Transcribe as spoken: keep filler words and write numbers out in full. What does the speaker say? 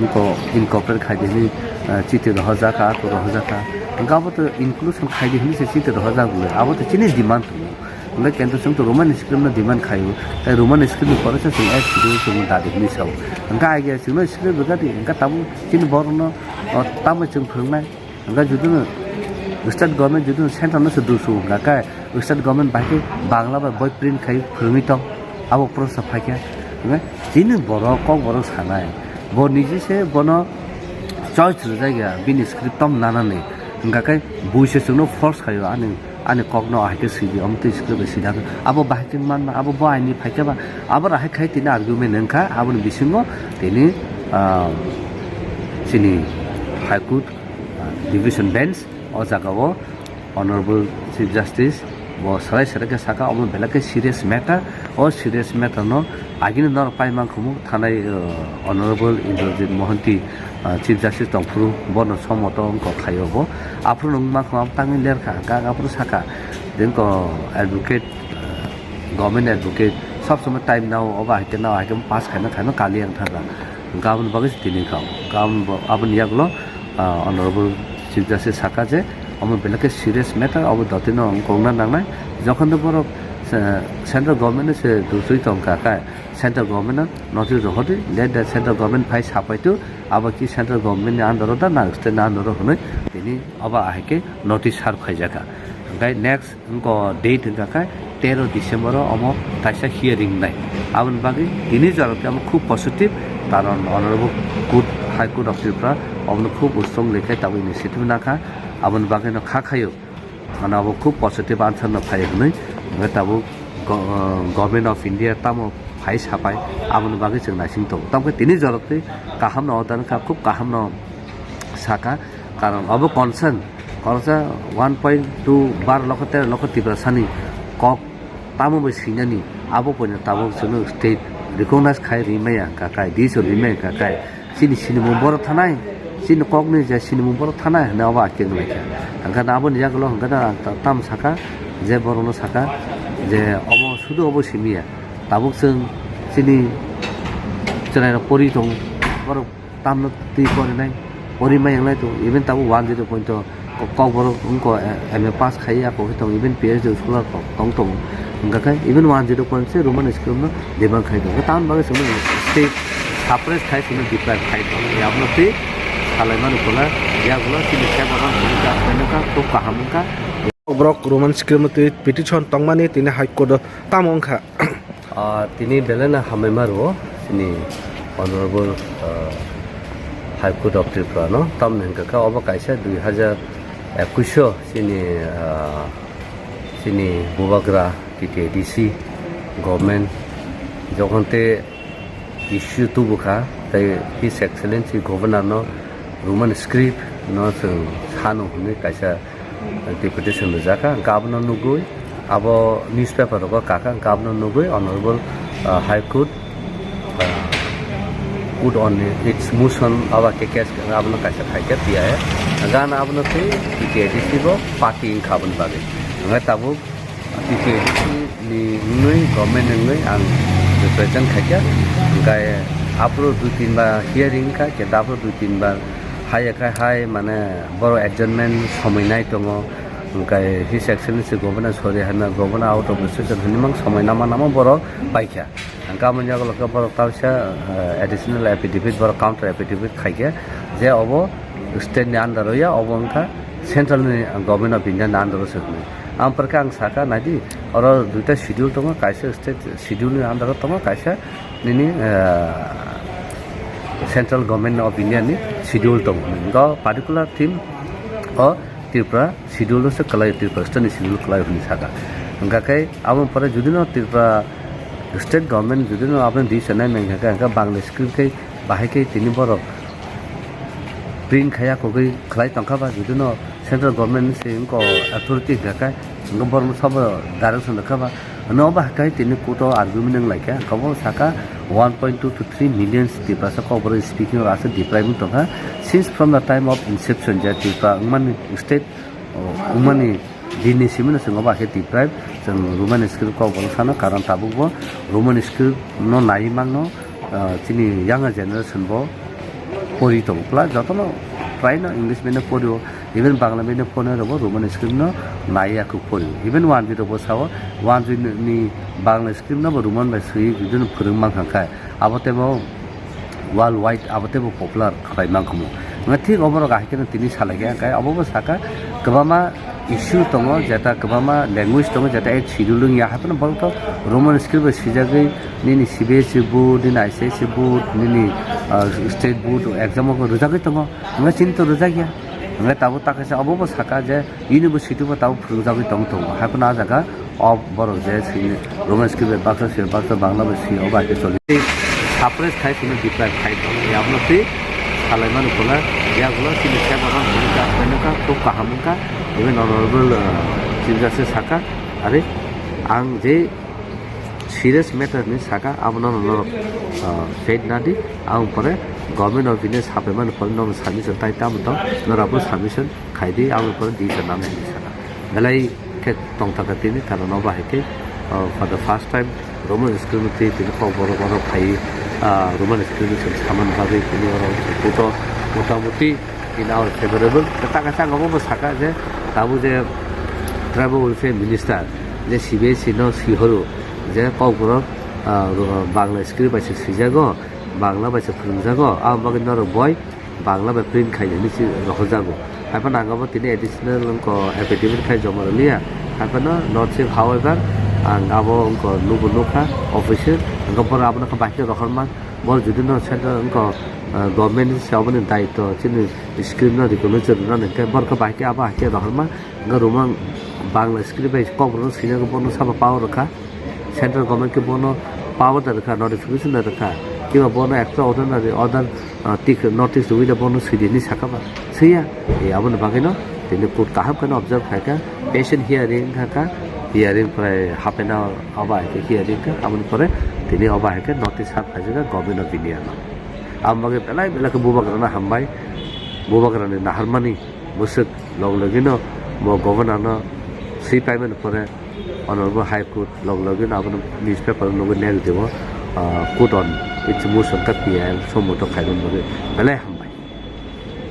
Niko incorporate khai di hwnwi, ah, chiti rohorjak kha, ako rohorjak kha. Hwnkhe abo to inclusion khai di hwnwi se chiti rohorjak bwle. Abo to chini demand tongo. Hwnkhe kintu chwng to Roman script no demand khaio. Tai Roman script ni pore se chwng S P D chwng dadi hwnwi sao. Hwnkhe age chwngno script rwgadi, hwnkhe tabuk chini borokno, o, tamo chwng phwrwngnai. Hwnkhe judino state government judino central no se dusu hwnkha khe, state government bai khe Bangla bai boi print khai phwrwngwi tong, abo prosa phaikha. Hwnkhe chini borok, kok borok sanai, bo nije se bono choice rwjak ya, bini script tom nanani. Hwnkha khe bui se chwngno force khaio, ani, ani kokno ahai khe sidi, omo twi script bai sida khe. Abo bahai khe manma, abo bo aini phaikha ba, abo ahai khai tini argument wngkha, aboni bisingo tini, ah, chini High Court, ah, Division Bench o jagao Honorable Chief Justice bo salai salai khe saka, omo belai khe serious matter, o serious matter no agini norok paimang khumu thanai, uh, Honorable Indrajit Mohanty, uh, Chief Justice tongphuru bono somoto wngkha khaio bo, aphuru wngma khumu tangwi lerkha, hwnkhe aphuru saka, jengko advocate, uh, government advocate sob somoi time nao, obo hai khe nao, hai khe pass khaina khaina kali ang thangkha. Hwnkhe aboni bagwi se tini kha. Hwnkhe aboni bo-, aboni yagulo, ah, Honorable Chief Justice saka je, omo belai khe serious matter, obo dotino wng kokna nangnai. Jokhon de borok, eh, central government no se dusui tongkha khe, central government no notice rohordi, let the central government phai sapaitu, abo ki central government ni under o da na state ni under o hwnwi tini obo ahai khe notice serve khaijakha. Hwnkhe next wngkha date hwnkha khe tero December o omo kaisa hearing wngnai. Aboni bagwi tini jora khe omo khub positive, karon Honorable Court, High Court of Tripura omono khub strong lekhe tabuk initiative nakha. Aboni bagwi no kha khaio, mane abo khub positive answer no phai hwnwi. Hwnkhe tabuk go-, Government of India tamo phai sapai, aboni bagwi chwng naising tongo. Tamokhe tini jora twi kaham no order wngkha, khub kaham no saka, karon obo concern, khoroksa one point two bar lokho tero lokho Tiprasani kok tamo bai swinani, abo poino tabuk chwngno state recognize khai rimaya hwnkha kai, D S O rimaya hwnkha kai, chini sinimung borok thanai, chini kokni je sinimung borok thanai hwnwi abo achuk laikha. Hwnkhe aboni yagulo hwnkhe ta-, tam saka, je borokno saka je omo sudu obo simiya, tabuk chwng chini chwrairok pori tongo, borok tamno twi porinai, porimai wnglai tongo. Even tabuk one zero point o kokborok wngkha, eh, M A pass khai ya, kokhe tongo, even P H D scholar tong tongo. Hwnkha khe even one zero point se Roman script no demand khai tongo. Tamoni bagwi chwngno state suppress khai chwngno deprive khai tongo. Abono twi salaimani pula yagulo chini sebo no chini judgment wngkha, khub kaham wngkha. Borok Roman script no twi petition tongmani tini High Court o tamo wngkha. Ah, tini belai no hambai ma rwo chini Honorable, ah, High Court of Tripura no. Tamni hwnkha khe obo kaisa dui hajar ekush o chini, ah, chini bubagra T T A D C government jokhon te issue tubu kha, tei His Excellency Governor no Roman script no chwng sano hwnwi kaisa deputation rijak kha, hwnkhe abono nugwi, abo newspaper rogo kaka, hwnkhe abono nugwi Honorable, ah, High Court, ah, put on its motion, abo khe case, abono kaisa khai khe P I A, hwnkhe ano abono twi T T A D C bo party wngkha aboni bagwi, hwnkhe tabuk T T A D C ni wngwi, government ni wngwi ang represent khaikha, hwnkhe aphuru dui tin bar hearing wngkha, khe aphuru dui tin bar hai khe hai mane borok adjournment somoi nai tongo, hwnkhe His Excellency Governor sorry hwnwi, Governor out of the session hwnwi mang somoi nama nama borok paikha. Hwnkhe aboni yagulo khe borok ta kaisa, eh, additional affidavit, borok counter affidavit khaikha je obo state ni under o ya, obo wngkha central ni, Government of India ni under o se hwnwi. Amporkhe ang sakha, naidi, oro duita schedule tongo, kaisa state schedule ni under o tongo, kaisa nini, eh, Central Government of India ni schedule tongo. Hwnkhe particular theme o Tripura schedule no se kwlai, Tripura state ni schedule kwlai hwnwi sakha. Hwnkha khe aboni pore judino Tripura state government judino aboni decision nai mankha khe, hwnkhe Bangla script khai bahai khe tini borok print khaiya kogwi khlai tongkha ba, judino central government se wngkha authority hwnkha khe, hwnkhe borokno sabo direction rwkha ba. Hwno obo hai khe tini court o argument wng lai kha, hwnkhe bo sakha one point two to three million Tiprasa Kokborok speaking o aswk deprive wng tongkha since from the time of inception, je Tripura wngmani state, o, wngmani din ni simi no chwng obo hai khe deprive, chwng Roman script Kokborok sano, karon tabuk bo Roman script no naiwi mangno, ah, chini younger generation bo pori tongo. Plus jotono prai no English medium porio, even Bangla medium porinai rokbo Roman script no naiya kuk porio. Even Wanjwi rokbo sao, Wanjwi ni Bangla script no bo Roman bai swi bidin phwrwng mankha khe, abo tebo world wide abo tebo popular khlai mankhamu. Nga thik oborok ahai kheno tini salai khe, khe obo bo saka kwbangma issue tongo, jeta kwbangma language tongo, jeta eight schedule wngya, haphano borok to Roman script bai swijagwi nini C B S E board, nini I C S E board, nini, ah, state board exam o rwjagwi tongo. Hwnkhai chini to rwjakya. Hwnkhai tabuk ta kaisa obo bo saka je university bo tabuk phwrwngjagwi tong tongo. Haphano ah jaga o borok je sini Roman script bai baksa swi, baksa Bangla bai swi, obo hai khe choli. Suppress khai sini deprive khai tongo. Yabno twi salaimani pula, yagulo chini sep abo sini gas bai nokha, khub kaham wngkha. Even honorable, ah, chief justice saka, are ang je serious matter ni saka, abono norok, ah, faith nadi, ang pore Government of India sapai mani pore norok submission tai tamo tong, norok bo submission khai di, ang pore di sa nam di saka. Belai khe tong taka tini, karon obo hai khe, ah, for the first time Roman script twi tini kok borok borok phai, ah, Roman script ni saman bagwi tini oro puto motamuti in our favorable. Ta kaisa ang obo saka je tabuk je tribal welfare minister je C B S E no sihoro je kokborok, ah, ro-, Bangla script bai se swijago, Bangla bai se phwrwngjago, aboni bagwi norok boi Bangla bai print khai hinwi se rohorjago. Haiphano ang abo tini additional wngkha affidavit khai joma rwliya. Haiphano not safe, however, ang abo wngkha nubo nukha official, wngkha borok abono khe bai khe rohorma. Bor jodi no central wngkha, ah, government ni se aboni daityo chini script no recognize rwna nangkhe borok khe bai khe abo hai khe rohorma. Wngkha Roman Bangla script bai kokborok no swina bono sabo power rwkha. Central government khe bono power da rwkha, notification da rwkha. Kiba bono extra ordinary order, ah, tik notice rwui da bono swidi hinwi sakha ba? Swiya. E, aboni bagwino tini court kaham kheno observe khaikha. Patient hearing wngkha kha. Hearing prai half an hour obo hai khe hearing kha. Aboni pore tini obo hai khe notice serve khaijak kha Government of India no. Aboni bagwi belai belai khe bubagrano hambai. Bubagrani naharmani bwswk log logino bo governor no swi paimani pore Honorable High Court log logino abono newspaper o nugwi nai rwdi bo, ah, court on its motion kha P I L sommoto khaimani bagwi belai